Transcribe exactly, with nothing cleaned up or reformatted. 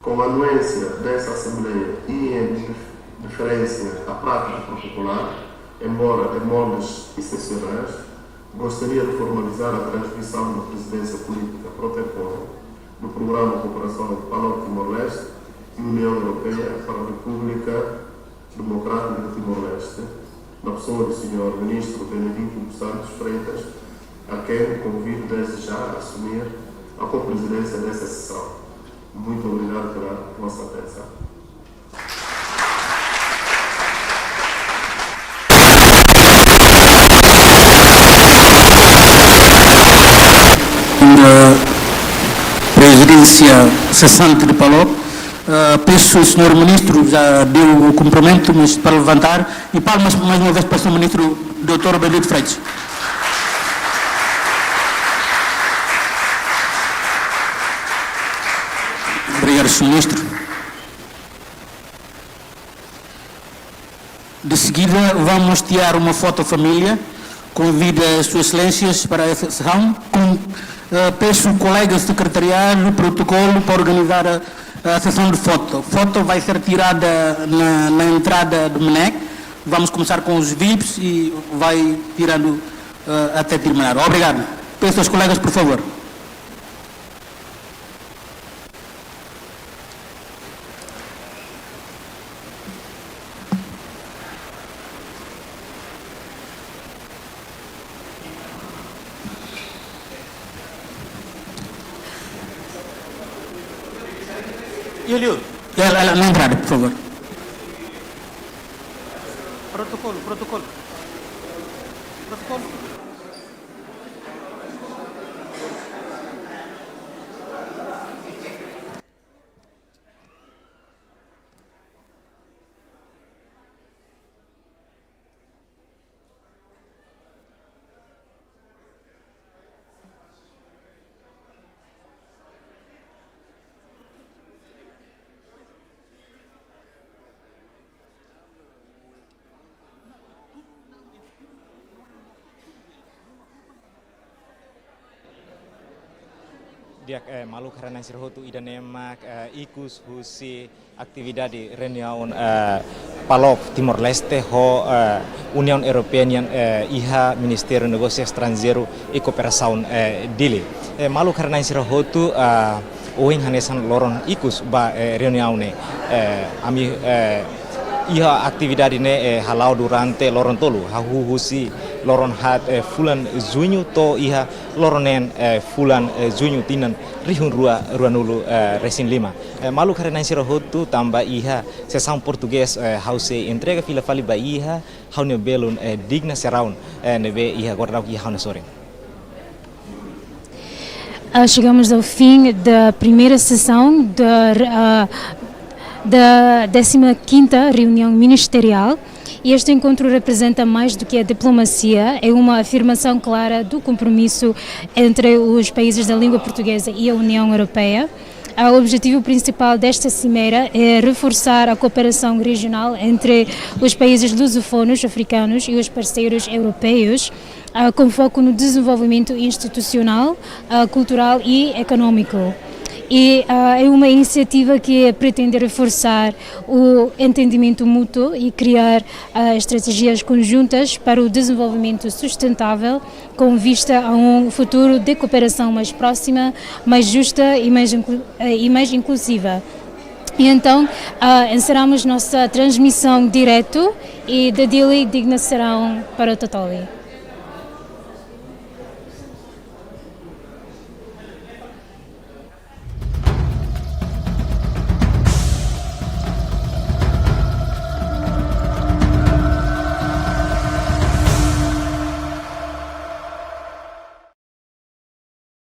Com a anuência dessa Assembleia e em deferência à prática protocolar, embora em moldes excepcionais, gostaria de formalizar a transmissão da Presidência Política pro tempore do Programa de Cooperação PALOK Timor-Leste e União Europeia para a República Democrática de Timor-Leste, na pessoa do senhor Ministro Benedito dos Santos Freitas, a quem convido desde já a assumir a co-presidência dessa sessão. Muito obrigado pela vossa atenção. Da presidência cessante de PALOK, eh, peço, o senhor ministro já deu o cumprimento, mas para levantar, e palmas mais uma vez para o senhor ministro doutor Benedito Freitas. Obrigado, senhor ministro. De seguida, vamos tirar uma foto família. Convido as Suas Excelências para a sessão. Com, eh, peço colega secretariado, protocolo, para organizar a, a sessão de foto. Foto vai ser tirada na, na entrada do MNEK. Vamos começar com os vips e vai tirando, eh, até terminar. Obrigado. Peço aos colegas, por favor. Yulio. Ya, la, la, na entrada, por favor. Protokolo, protokolo. Protokolo. Di'ak, eh, maluk haree-na'in sira hotu, ida-ne'e mak, eh, ikus husi atividade reuniaun, eh, PALOK Timor-Leste ho, eh, Uniaun Europeia nian, eh, iha Ministériu Negósiu Estranjeiru i Kooperasaun, eh, Dili. Eh, maluk haree-na'in sira hotu, eh, ohin hanesan loron ikus ba, eh, reuniaun ne'e. Eh, ami, eh, iha atividade ne'e, eh, hala'o durante loron tolu, hahú husi loron haat, eh, fulan Juñu to'o iha loron neen, eh, fulan, eh, Juñu tinan rihun rua ruanulu, eh, resin lima. Eh, maluk haree-na'in sira hotu, tanba iha sesaun portugés, eh, ha'u sei entrega fila fali ba iha ha'u-nia belun, eh, Digna Serão, eh, ne'ebé iha agora daudaun iha ha'u-nia sorin. Ah, chegamos ao fim da primeira sessão da, ah, da décima quinta reunião ministerial. E este encontro representa mais do que a diplomacia, é uma afirmação clara do compromisso entre os países da língua portuguesa e a União Europeia. Ah, o objetivo principal desta cimeira é reforçar a cooperação regional entre os países lusofonos africanos e os parceiros europeus, ah, com foco no desenvolvimento institucional, ah, cultural e económico. E, ah, é uma iniciativa que pretende reforçar o entendimento mútuo e criar, ah, estratégias conjuntas para o desenvolvimento sustentável, com vista a um futuro de cooperação mais próxima, mais justa e mais inclu-, eh, e mais inclusiva. E então, ah, encerramos nossa transmissão direto e de Dili, Digna Serão para o Totoli.